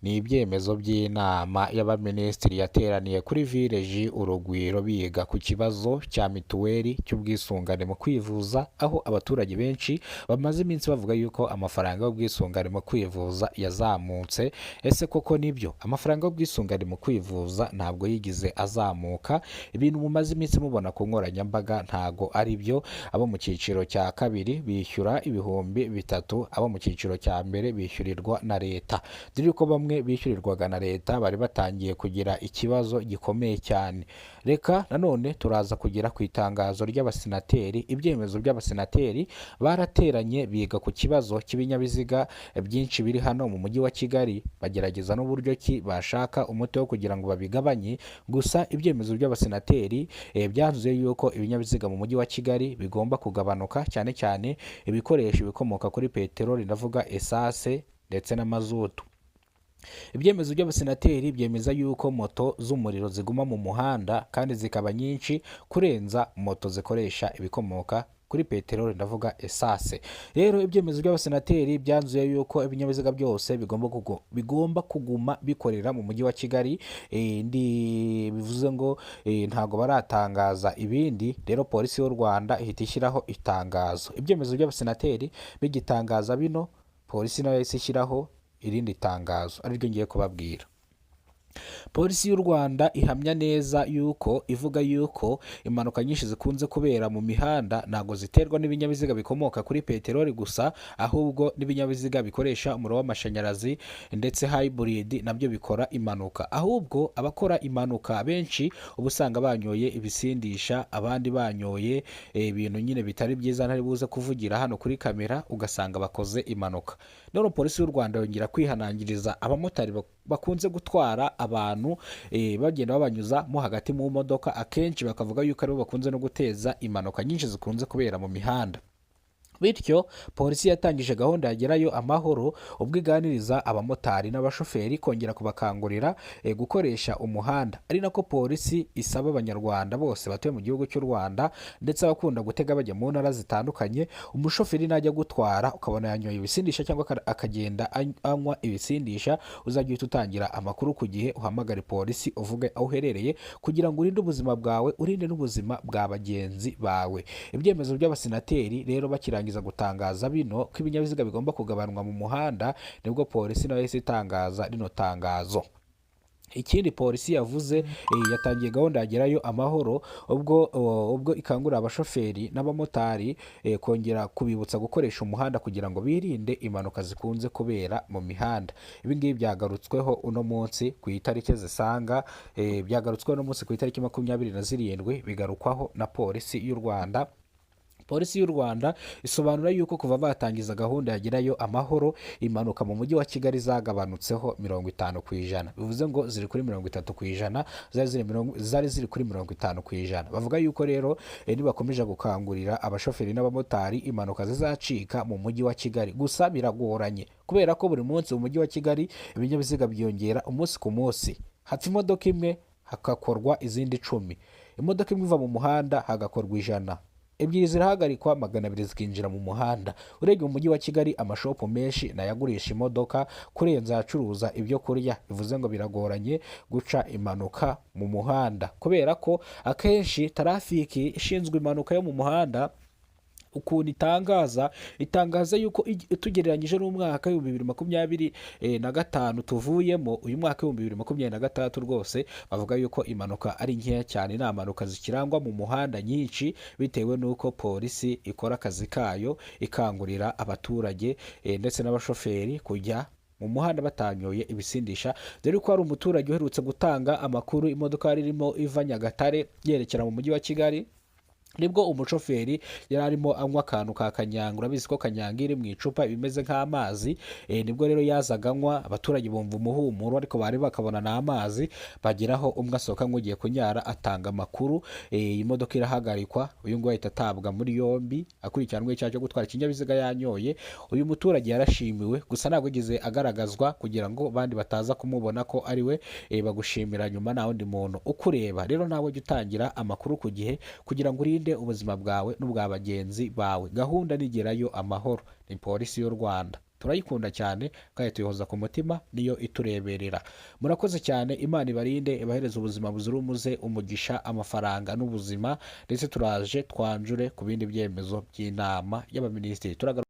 Ni ibyemezo by'inama y'abaminisitiri yateraniye kuri Village Urugwiro biga ku kibazo cya mituweli cy'ubwisungane mu kwivuza, aho abaturage benshi bamaze iminsi bavuga yuko amafaranga y'ubwisungane mu kwivuza yazamutse. Ese koko nibyo? Amafaranga y'ubwisungane mu kwivuza ntabwo yigeze azamuka. Ibintu mumaze iminsi mubona ku nkoranyambaga ntago ari byo. Abo mu cyiciro cya kabiri bishyura 3000, abo mu cyiciro cya mbere bishyurirwa na leta. Dore ko bamwe bishyurirwaga na leta bari batangiye kugira ikibazo gikomeye cyane. Reka nanone turaza kugera ku itangazo ry'abasenateri. Ibyemezo by'abasenateri barateranye biga ku kibazo cy'ibinyabiziga byinshi biri hano mu mujyi wa Kigali, bagerageza n'uburyo ki bashaka umuti wo kugira ngo babigabanye. Gusa ibyemezo by'abasenateri byanzuye yuko ibinyabiziga mu mujyi wa Kigali bigomba kugabanuka, cyane cyane ibikoresho ibikomoka kuri peteroli, ndavuga essence ndetse na mazutu. Ibyemezo by'abasenateri byemeza yuko moto z'umuriro ziguma mu muhanda kandi zikaba nyinshi kurenza moto zikoresha ibikomoka kuri peteroli, ndavuga essence. Rero ibyemezo by'abasenateri byanzuye yuko ibinyabiziga byose bigomba kuguma bikorera mu mujyi wa Kigali. Ndi bivuze ngo ntabwo baratangaza ibindi. Rero polisi y'u Rwanda ihita ishyiraho itangazo. Ibyemezo by'abasenateri bigitangaza bino, polisi nayo yahise ishyiraho irindi tangazo ariryo ngiye kubabwira. Polisi y'u Rwanda ihamya neza yuko ivuga yuko impanuka nyinshi zikunze kubera mu mihanda ntabwo ziterwa n'ibinyabiziga bikomoka kuri peteroli gusa, ahubwo n'ibinyabiziga bikoresha umuriro w'amashanyarazi ndetse hybrid nabyo bikora impanuka. Ahubwo abakora impanuka benshi uba usanga banyoye ibisindisha, abandi banyoye ibintu nyine bitari byiza ntari buze kuvugira hano kuri kamera, ugasanga bakoze impanuka. None polisi y'u Rwanda yongera kwihanangiriza abamotari bakunze gutwara abantu bagenda babanyuza mo hagati mu modoka, akenshi bakavuga yuko aribo bakunze no guteza impanuka nyinshi zikunze kubera mu mihanda. Bityo polisi yatangije gahunda yagerayo amahoro, ubwo iganiriza abamotari n'abashoferi kongera kubakangurira gukoresha umuhanda, ari nako polisi isaba abanyarwanda bose batuye mu gihugu cy'u Rwanda ndetse abakunda gutega bajya mu ntara zitandukanye, umushoferi najya gutwara ukabona yanyoye ibisindisha cyangwa akagenda anywa ibisindisha, uzajya uhita utangira amakuru ku gihe, uhamagare polisi uvuge aho uherereye kugira ngo urinde ubuzima bwawe, urinde n'ubuzima bwa bagenzi bawe. Ibyemezo by'abasenateri rero bakirangiza gutangaza bino ko ibinyabiziga bigomba kugabanwa mu muhanda, nibwo polisi nayo yahise itangaza rino tangazo. Ikindi polisi yavuze, yatangiye gahunda yagerayo amahoro, ubwo ikangurira abashoferi n'abamotari kongera kubibutsa gukoresha umuhanda kugira ngo birinde impanuka zikunze kubera mu mihanda. Ibi ngibi byagarutsweho uno munsi ku itariki zisanga byagarutsweho uno munsi ku itariki 27, bigarukwaho na polisi y'u Rwanda. Polisi y'u Rwanda isobanura yuko kuva batangiza gahunda yagerayo amahoro, impanuka mu mujyi wa Kigali zagabanutseho 50%. Bivuze ngo ziri kuri 30%, zari ziri kuri 50%. Bavuga yuko rero nibakomeje gukangurira abashoferi n'abamotari, impanuka zizacika mu mujyi wa Kigali. Gusa biragoranye kubera ko buri munsi mu mujyi wa Kigali ibinyabiziga byiyongera umunsi ku munsi. Hapfa imodoka imwe hagakorwa izindi 10, imodoka imwe iva mu muhanda hagakorwa 100, ebyiri zirahagarikwa, 200 zikinjira mu muhanda. Urebye mu mujyi wa Kigali, amashopu menshi nayagurisha imodoka kurenza acuruza ibyo kurya. Bivuze ngo biragoranye guca impanuka mu muhanda, kubera ko akenshi traffic ishinzwe impanuka yo mu muhanda ukuntu itangaza yuko tugereranyije n'umwaka w'ibihumbi bibiri makumyabiri na gatanu tuvuyemo, uyu mwaka wa 2026 rwose bavuga yuko impanuka ari nkeya cyane, nta mpanuka zikirangwa mu muhanda nyinshi, bitewe n'uko polisi ikora akazi kayo ikangurira abaturage ndetse n'abashoferi kujya mu muhanda batanyoye ibisindisha. Dore ko hari umuturage uherutse gutanga amakuru, imodoka yari irimo iva Nyagatare yerekera mu mujyi wa Kigali, nibwo umushoferi yari arimo anywa akantu ka kanyanga. Urabizi ko kanyanga iri mu icupa ibimeze nk'amazi. Nibwo rero yazaga anywa, abaturage bumva umuhumuro ariko bari bakabona ni amazi, bageraho umwe asohoka nk'ugiye kunyara, atanga amakuru, iyi modoka irahagarikwa, uyu nguyu ahita atabwa muri yombi akurikiranweho icyaha cyo gutwara ikinyabiziga yanyoye. Uyu muturage yarashimiwe, gusa ntabwo yigeze agaragazwa kugira ngo abandi bataza kumubona ko ari we. Bagushimira nyuma nta wundi muntu ukureba. Rero nawe jya utangira amakuru ku gihe kugira ngo urinde ubuzima bwawe n'ubwa bagenzi bawe. Gahunda nigerayo amahoro, ni polisi y'u Rwanda. Turayikunda cyane kandi tuyihoza ku mutima, niyo itureberera. Murakoze cyane, Imana ibarinde, ibahereze ubuzima buzira umuze, umugisha, amafaranga n'ubuzima, ndetse turaje twanjure ku bindi byemezo by'inama y'abaminisitiri. Turagaruka.